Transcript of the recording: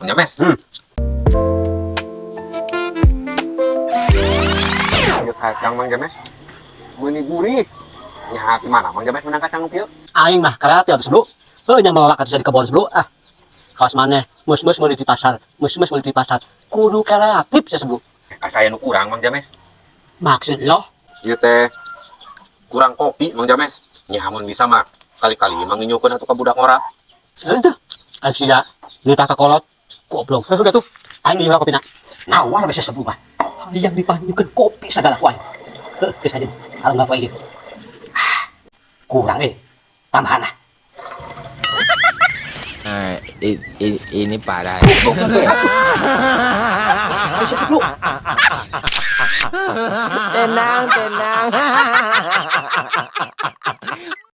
Mang James. Ieu kacang, Mang James. Meuni gurih. Nya di mana Mang James menang kacang kieu? Aing mah kreatif sebelum. Heuh, nya melak di kebon sebelum ah. Kawas maneh, mus-mus meuli di pasar, mus-mus meuli di pasar. Kudu kreatif sia sebelum. Asa aya nu kurang, Mang James. Maksud lo? Ieu teh kurang kopi, Mang James. Nya mun bisa mah kali-kali mang nginyukeun atuh ka budak ngora. Henteu. Kan sia nitah ka kolot. Goblok. Heuh tuh. Aing nyiwa kopina. Nawar bisa sebelum mah. Hayang dipanyukeun kopi segala ku aing. Heuh, geus aja. Kalau enggak poe ieu. Ah, kurang eh. Tambahan ah. Nah, ini parah. Bisa sebelum. Tenang, tenang.